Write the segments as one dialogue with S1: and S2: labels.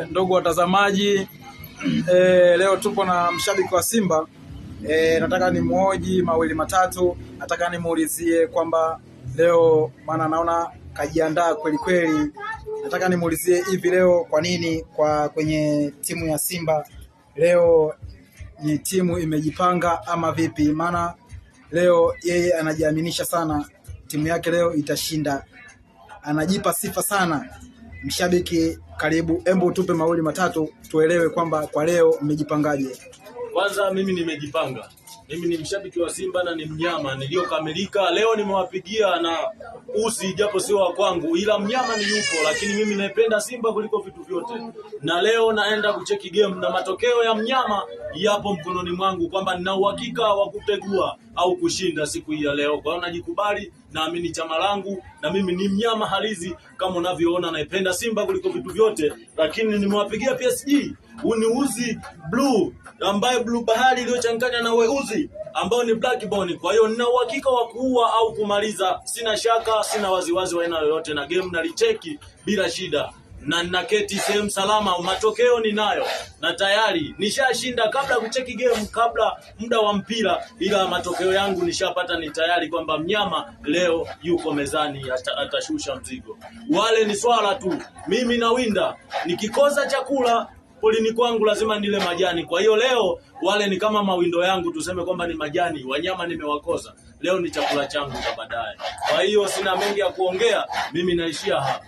S1: Ndugu watazamaji, leo tupo na mshabiki wa Simba. Nataka nimuoji mawili matatu, nataka nimuulizie kwamba leo, maana naona kajiandaa kweli kweli. Nataka nimuulizie hivi leo, kwa nini kwa kwenye timu ya Simba leo ni timu imejipanga ama vipi? Maana leo yeye anajiaminisha sana, timu yake leo itashinda, anajipa sifa sana. Mshabiki, karibu, hebu tupe mawili matatu tuelewe kwamba kwa leo mmejipangaje?
S2: Kwanza mimi nimejipanga. Mimi ni mshabiki wa Simba na ni mnyama niliyokamilika. Leo nimewapigia na usi, japo sio wa kwangu, ila mnyama ni yupo, lakini mimi naipenda Simba kuliko vitu vyote, na leo naenda kucheki game na matokeo ya mnyama yapo mkononi mwangu, kwamba nina uhakika wa kutegua au kushinda siku hii ya leo. Kwa hiyo najikubali, naamini chama langu, na mimi ni mnyama halisi kama unavyoona, naipenda Simba kuliko vitu vyote, lakini nimewapigia PSG uniuzi blue ambayo blue bahari iliyochanganya na weuzi ambao ni blackbone. Kwa hiyo nina uhakika wa kuua au kumaliza, sina shaka, sina waziwazi wa aina yoyote, na game nalicheki bila shida na ninaketi sehemu salama, matokeo ninayo na tayari nishashinda kabla kucheki game, kabla muda wa mpira, ila matokeo yangu nishapata, ni tayari kwamba mnyama leo yuko mezani, atashusha mzigo. Wale ni swala tu, mimi nawinda, nikikosa chakula polini kwangu lazima nile majani. Kwa hiyo leo wale ni kama mawindo yangu, tuseme kwamba ni majani, wanyama nimewakosa, leo ni chakula changu cha baadaye. Kwa hiyo sina mengi ya kuongea, mimi naishia hapa.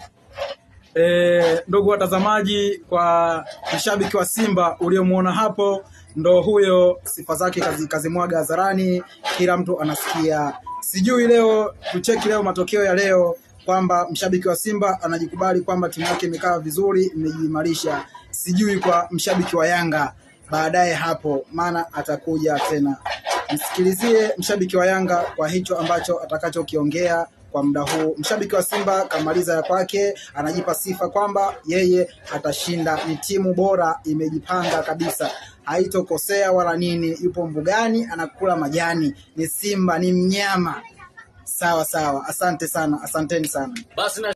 S1: Ndugu watazamaji, kwa mshabiki wa Simba uliomuona hapo ndo huyo, sifa zake kazimwaga hadharani, kila mtu anasikia. Sijui leo tucheki leo matokeo ya leo kwamba mshabiki wa Simba anajikubali kwamba timu yake imekaa vizuri, imejiimarisha. Sijui kwa mshabiki wa Yanga baadaye hapo, maana atakuja tena. Msikilizie mshabiki wa Yanga kwa hicho ambacho atakachokiongea kwa muda huu. Mshabiki wa Simba kamaliza ya kwake, anajipa sifa kwamba yeye atashinda, ni timu bora, imejipanga kabisa, haitokosea wala nini. Yupo mbugani anakula majani, ni Simba, ni mnyama. Sawa sawa, asante sana, asanteni sana.
S2: Basi na